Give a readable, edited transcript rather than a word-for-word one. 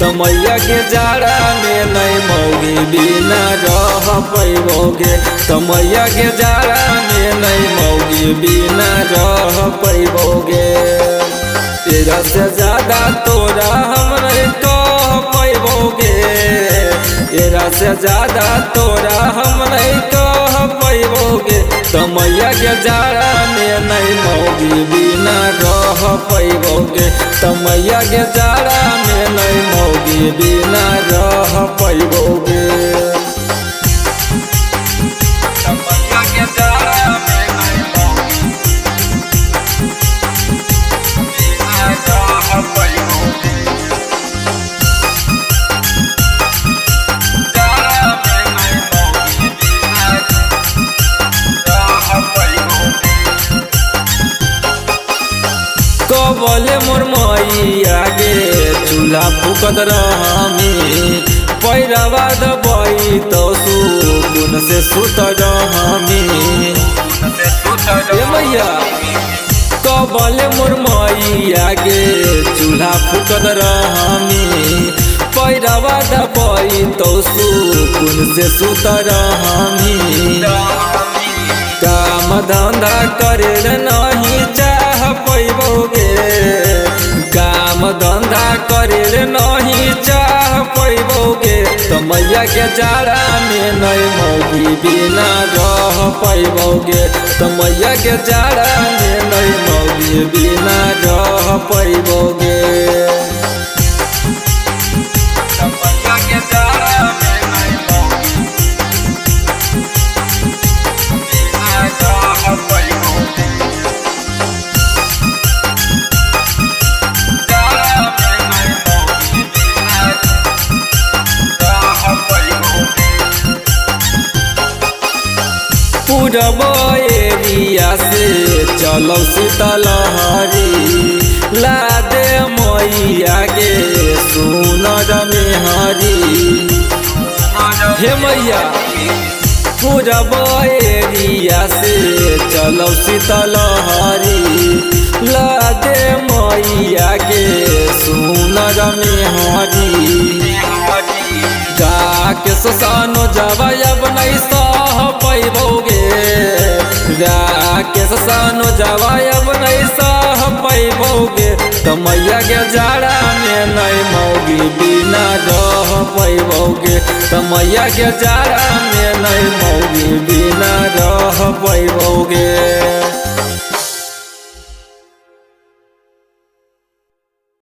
तमैया के जाड़ा में नहीं मौगी बिना रह पैबोगे। तमैया के जाड़ा में नहीं मौगी बिना रह पैबोगे। तेरा से ज्यादा तोरा हम नहीं कह पैबोगे। तेरा से ज्यादा तोरा हम नहीं कह पैबोगे। तमैया के जाड़ा में नहीं मौगी बिना रह पैबोगे। तमैया के जाड़ा में नहीं मौगी बिना रह पैबोगे। तमैया के जाड़ा में नहीं मौगी बिना रह पैबोगे। जाड़ा में नहीं मौगी बिना रह पैबोगे। कबले मोर मैया गे चूल्हा फूकत रहमी, पैरवा दबई तो सुकुन से सुत रहमी। ए मैया कबले मोर मैया गे चूल्हा फूकत रहमी, पैरवा दबई तो सुकुन से सुत रहमी। काम धंधा करे नहीं चाह पैबोगे। काम धंधा करे नहीं चाह पैबोगे। तमैया के जाड़ा में नहीं मौगी बिना रह पैबोगे। तमैया के जाड़ा में नहीं मौगी बिना रह पैबोगे। तमैया के जाड़ा में नहीं मौगी बिना रह पैबोगे। जाड़ा में नहीं मौगी बिना रह पैबोगे। पूरब एरिया से चलो शीतलहरी, लादे मैया के सुनर मेहरी। हे मैया पूरब एरिया से चलो शीतलहरी, लादे मैया के सुनर मेहरी। जाके ससानो जब नहीं सह पैबोगे। जाके ससानो जब नहीं सह पैबोगे। तमैया के जाड़ा में नहीं मौगी बिना रह पैबोगे। तमैया के जाड़ा में नहीं मौगी